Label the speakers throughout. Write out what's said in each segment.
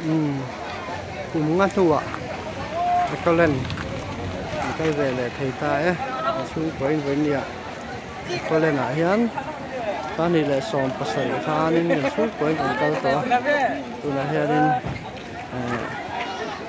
Speaker 1: Umm kum nga hnuah Ecoland an kal ve leh thei ta e a chhungkaw in vawi nia Ecoland ah hian pahnih leh 17 khanin kan chhungkaw in kan kal tawh a tunah hianin ehh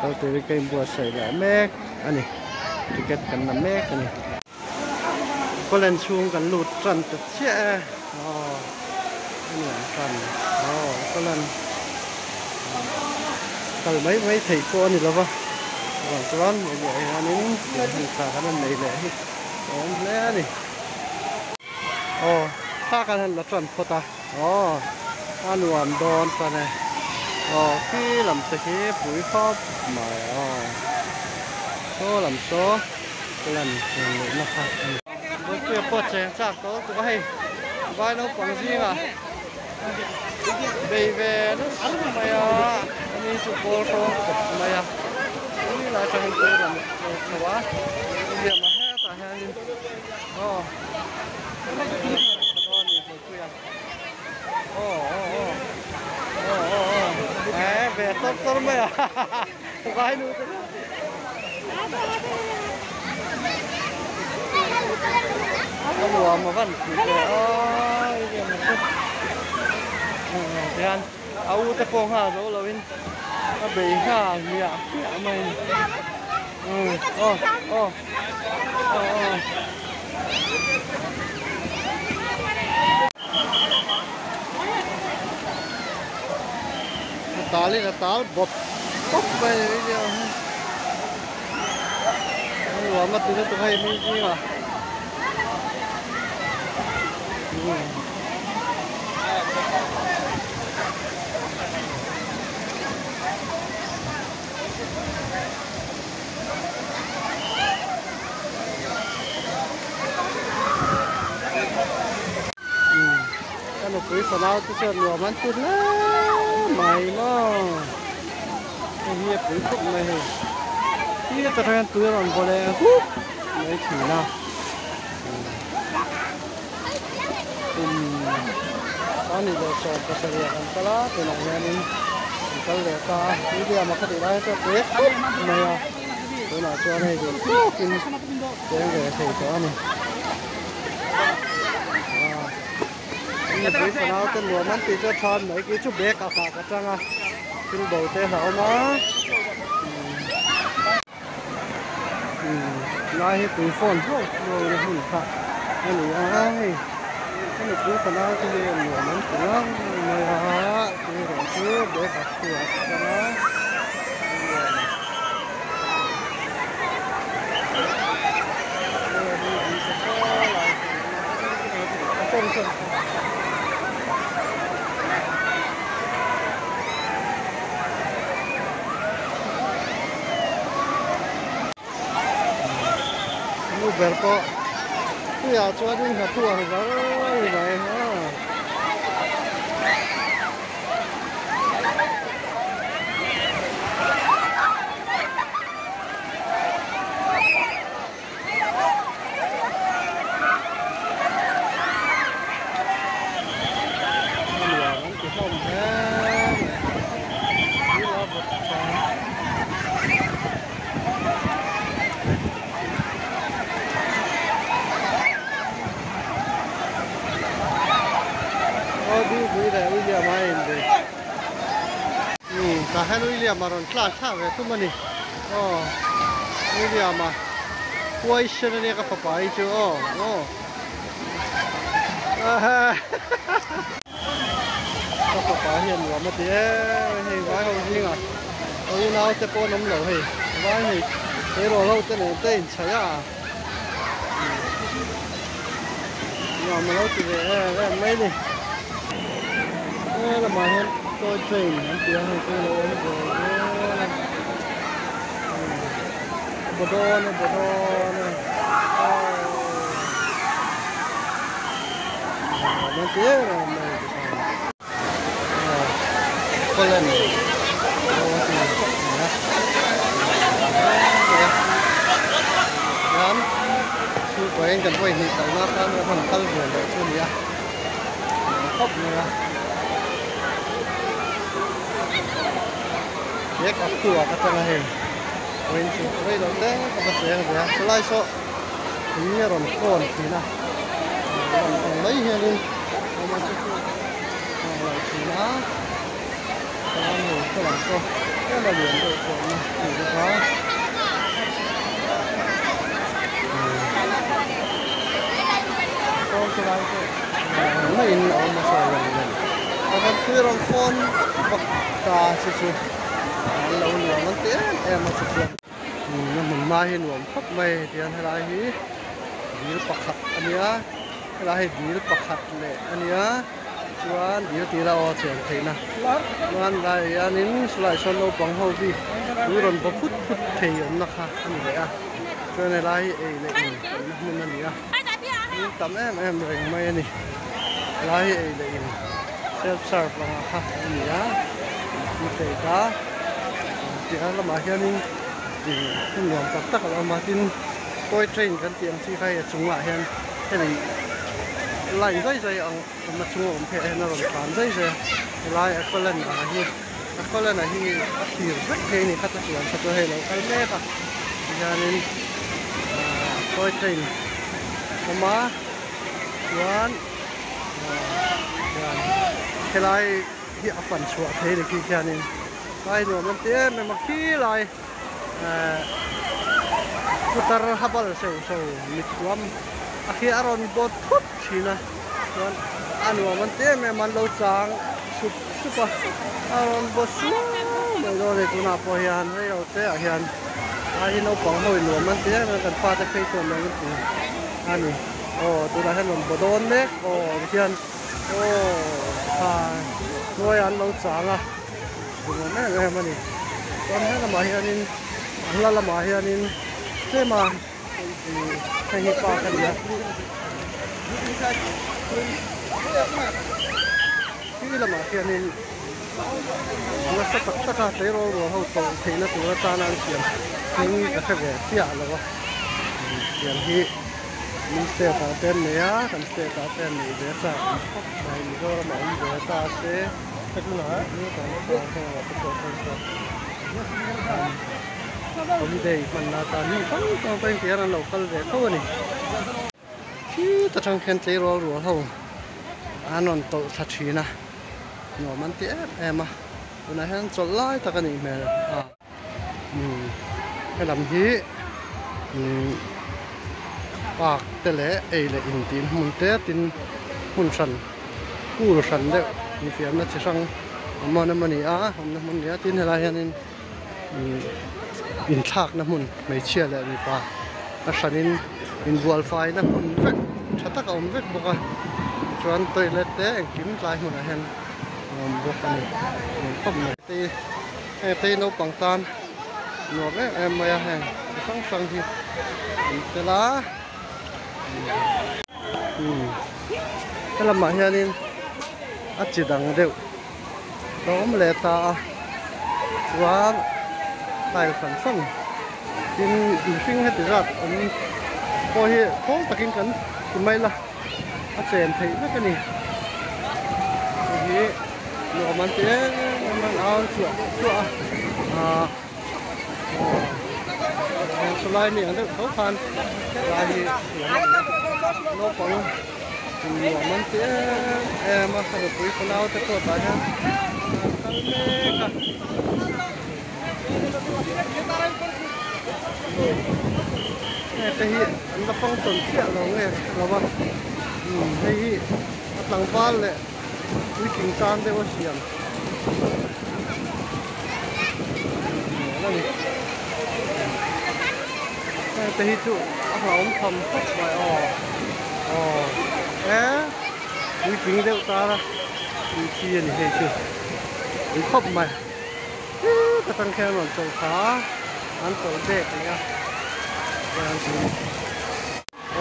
Speaker 1: kal turin ka inbuatsaih leh mek a ni ticket kan la mek a ni. Ecoland chhung kan lut tan ta chiah e aw a nuam tan aw Ecoland kal mai mai theih pawh a ni lo va chuvang chuan hei hianin heng thla kan han nei leh hi a awm hle a ni aw thla kan han la tan phawt a aw a nuam dawn tan e aw khi lam te khi pui khawp mai aw saw lam saw. Plan rawn neih na kha a ni. Bawihpuia pawh cheng chak tawh lutuk a hei vai naupang zingah bei ve nasa mai a ani chu ball hrawng khawp mai a tui lai atangin tui rawn chho chho a William a hetah hianin aw Bawihpuia aw aw aw aw aw aw eh ve tawr tawr mai a vai nu te. A nuam a van tih ve a William a chu tihian a u te pawh nghal zo lo in a bei nghal hmiah hmiah mai a ni aw aw aw aw. A tal in a tal bawp bawp mai a ni William hi a nuam a ti lutuk hei mi zingah Ka nupui fanau te chuan nuam an ti hle mai maw hei hi a pui khawp mai hei hi atang hian tui a rawn baw leh hup mai thin a kum pahnih leh 17 kan kal a tunah hianin an kal leh ta a William a khatih lai hi chuan tui a khawp mai a tunah chuan hei duh tawkin cheng ve thei tawh a ni. Nupui fanau te nuam an tih chu a tha mai khi chu bag a kah ka tang a thil bo te a awm a lai hi tui fawn hauh hauh na hmun kha a ni a hei ka nupui fanau te hi nuam an ti ngang mai a tui erawh chu bag a khu ah ka tang a. Nu ber pawh tuiah chuanin hnathawh ang var a ni mai a. Aw Dingpui leh William a in ve umm tah hian William a rawn tlan thlak ve tum a ni aw William a huai sen ania ka fapa hi chu aw aw ka fapa hian nuam a ti em hei vai ho zingah a unau te pawh an awm lo hei vai hei tleirawl ho te nen te inchhaih a. Nuam a lo ti ve em em mai ni. He lamah hian toy train an tih a hei chu a lo awm ve zel a. A baw dawn a baw dawn a. Nuam an ti em em mai ti khan. Kawlen hian chhungkaw in kan vawi hnih kalna atan kan rawn kal ve leh chu a ni a nuam khawp mai a. Bag ak hnu ah ka chang a hei vawiin chu rei lo te ka va cheng ve a chulai saw tui a rawn fawn thin a rawn ang mai hianin awm a chu chu a ang lo thin a chuan hei saw lam pawh tlem a lian deuh pawh awm a ni bawk a saw chulai pawh ang maiin a awm a saw lem lem pakhat tui a rawn fawn vak ta chu chu an lo nuam an ti em em a chu chuan a hmun hma hi nuam khawp mai tihian helai hi dil pakhat a nia helai hi dil pakhat leh a nia chuan dil tih ila aw chen theihna chuan helaiah hianin silai sawn naupang ho bik tui rawn baw phut phut thei awmna kha a ni leh a chuan helai hi ei leh in awmna hmun a ni a thil tam em em reng mai a ni helai hi ei leh in. Self serve anga kha a ni a an plate a piah lamah hianin ih hmun nuam tak tak a lo awm a tin toy train kan tih ang chi kha hei a chungah hian hemi line zai zai ang awmna chunga awm phei ah hian a rawn tlan zai zai a helai aqualand ah hi aqualand ah hi a thlir vek thei a ni kha ta chuan kha chu hei a lo kal mek a tihianin ah toy train a awm a chuan. Helai hi a fan chhuah thei ni khi khianin lai nuam an ti em em a khilai ehh putar habal seuh seuh mittuam a khi a rawn bawt thut thin a chuan a nuam an ti em em a an lo chang sup sup a a rawn bawt suau mai dawn a ni tunah pawh hian reilo te ah hian lai hi naupang ho in nuam an ti em em a kan fate phei chuan nuam an ti a ni. Aw tunah hian rawn baw dawn mek aw tikhian aw kha hnuaiah an lo chang a nuam em em a ni chuan he lamah hianin a hla lamah hianin tlem a ih hei hi park a ni a khi lamah khianin nasa tak tak a tleirawl rual ho tawlh theihna tur atana an siam hming ka hre ve chiah lo a tiang hi. Min state ah te an nei a kan state ah te an nei ve chak ang khawp mai Mizoram a awm ve ta se holiday hmanna atan hmun hrang hrang pawhin ti hian an lo kal ve tho a ni khit atang khian tleirawl rual ho an rawn tawlh thla thin a nuam an ti em em a tunah hian chawlh lai tak a nih hmel a. Helam hi park te leh ei leh in tih hmun te tin hmun hran pool hran deuh infiamna chi hrang awm a ni a awmna hmun a ni a tin helai hianin inthlakna hmun hmeichhia leh mipa a hranin inbual faina hmun vek tha tak a awm vek bawk a chuan toilet te engkim tlai hmunah hian a awm bawk a ni nuam khawp mai. Heng te hi naupang tan nuam em em mai a heng chi hrang hrang hi an tel a umm helamah hianin a chi dang deuh a awm leh ta a chuan style hran hran tin mihring heti zat awm pawh hi thawl takin kan ti mai la a chen theih vek a ni hei hi. Nuam an ti em em a an au chhuah chhuah a ah aw sawlai mi ang deuh tho khan lai hi naupang nuam an ti em em a nupui fanau te pawh tah hian an kal mek a. Heng te hi an la function chiah lo nge lo a hei hi a tlangval leh. Puitling tan deuh a siam hmel a ni heng te hi chu a hlauhawm tham khawp mai aw aw he puitling deuh tara tih chi a ni hei chu ni khawp mai hee ka tang khian an rawn chawlh kha an tawlh bek leh a.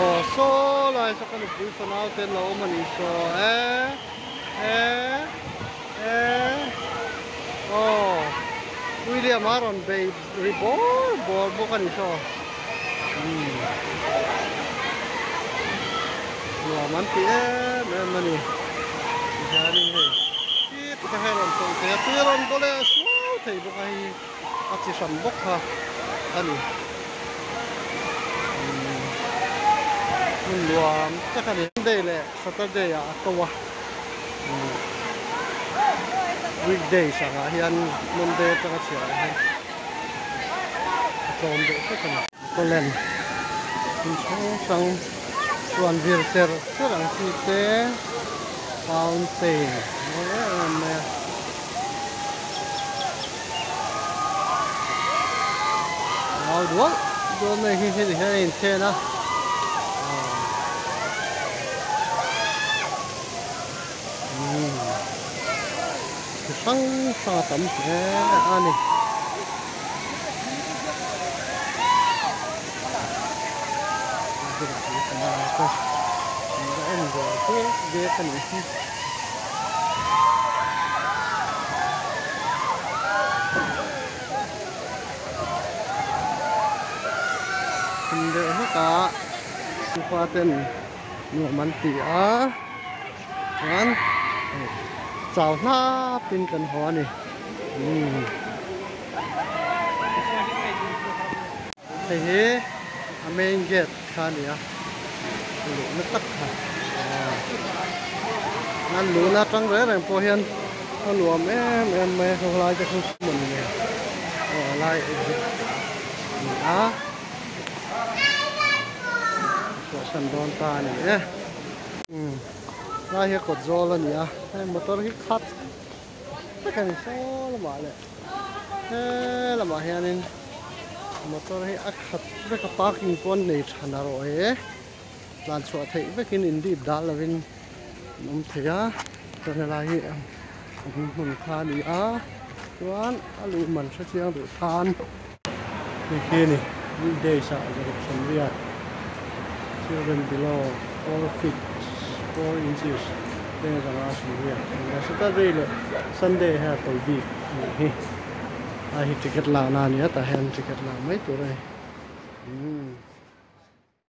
Speaker 1: Aw saw lai saw ka nupui fanau te an lo awm a ni saw e e e aw William a rawn bei ri bawr bawr bawk a ni saw umm nuam an ti em em a ni tihianin hei khit te kha rawn tawlh thei a tui a rawn baw leh a suau. thei bawk a hei a chi hran bawk kha a ni umm hmun nuam tak a ni Sunday leh Saturday ah a to a umm weekdays angah hian Monday atanga chhiar ah hian a tlawm deuh hlek a ni. Cawlen thil hrang hrang chuan vir cher cher ang chi te fountain mawi em em mai a. Au dual dual mai hi heti hian a inthen a umm chi hrang hrang a tam hle a ni. Thim deuh hlek a sofa ten nuam an ti a chuan chau hnap in kan haw a ni umm. Hei hi a main gate kha a ni a luhna tak kha a luhna atang reng reng pawh hian a nuam em em mai a khawlai te khu hmun nen aw a lai exit a ni a chhuahsan dawn ta a ni e umm lai hi a kawt zawl a ni a hei motor hi khat vek a ni saw lamah leh he lamah hianin motor hi a khat vek a parking pawh an nei tha na rawh e tlan chhuah theih vekin in dip dal lovin an awm thei a chuan helai hi a hmun kha a ni a chuan a luh man hre chiang duh tan hei khi a ni weekdays ah zaruk sawmriat children below 4 feet 4 inches te zanga sawmriat a ni a saturday leh sunday hian a to bik a nih hi a hi ticket lakna a ni a tah hian ticket lak mai tur a ni.